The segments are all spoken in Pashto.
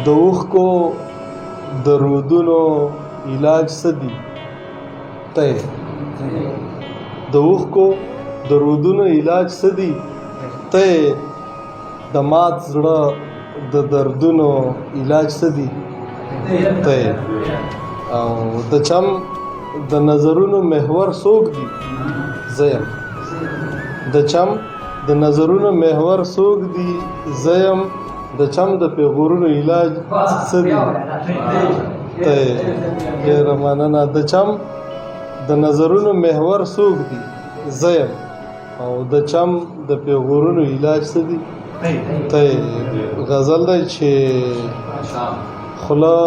د اوښکو د رودونو علاج څه دي؟ ته یې. د اوښکو د رودونو علاج څه دي؟ ته یې. د مات زړه د دردونو علاج څه دي؟ ته یې. او د چم د نظرونو محور څوک دي؟ زه یم. د چم د نظرونو محور څوک دي؟ زه یم. د چم د پیغورونو علاج څه دي؟ ته یې. ډېره مننه. د چم د نظرونو محور څوک دي؟ زه یم. او د چم د پیغورونو علاج څه دي؟ ته یې. غزل دی چې خوله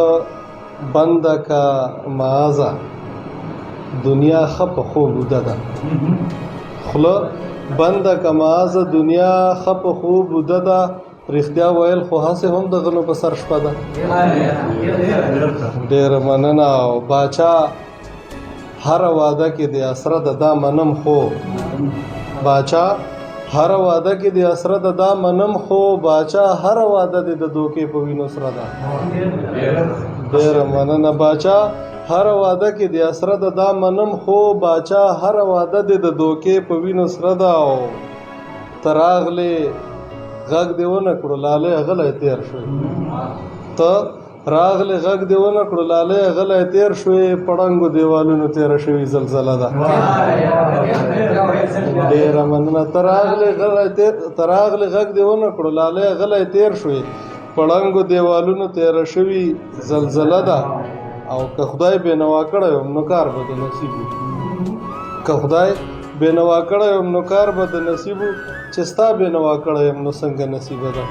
بنده که معاذه، دنیا ښه په خوب وده ده. خوله بنده که معاذه، دنیا ښه په خوب وده ده. رښتیا ویل خو هسې هم د غلو په سر شپه ده. ډېره مننه. او باچا هر واده کې د اسره د دا منم، خو باچا هر واده کې د اسره د دا منم، خو باچا هر واده دې د دوکې په وینو سره ده. ډېره مننه. باچا هر واده کې د اسره د دا منم، خو باچا هر واده دې د دوکې په وینو سره ده. او ته راغلې غږ دې ونه کړو لالی غلی تېر شوې. ته راغلې غږ دې ونه کړو لالی غلی تېر شوې، په ړنګو دیوالونو تېره شوې زلزله ده. ډېره مننه. ته راغلې غلی تېر، ته راغلې غږ دې ونه کړو لالی غلی تېر شوې، په ړنګو دیوالونو تېره شوې زلزله ده. او که خدای بېنوا کړی وم نو کار به د نصیب و، که خدای بېنوا کړی وم نو کار به د نصیب و، چې ستا بېنوا کړی یم نو څنګه نصیبه ده.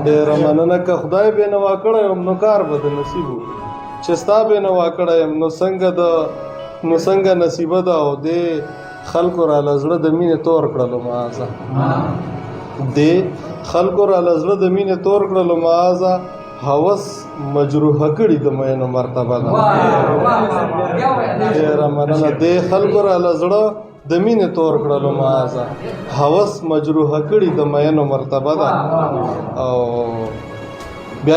ډېره مننه. که خدای بېنوا کړی وم نو کار به د نصیب و، چې ستا بېنوا کړی یم نو څنګه د نو څنګه نصیبه ده. او دې خلکو راله زړه د مینې تور کړلو معاذه، دې خلکو راله زړه د مینې تور کړلو معاذه، هوس مجروح کړي د مینو مرتبه ده. ډېره مننه. دې خلکو راله زړه د مینې تور کړلو معاذه، هوس مجروح کړي د مینو مرتبه ده. او بیا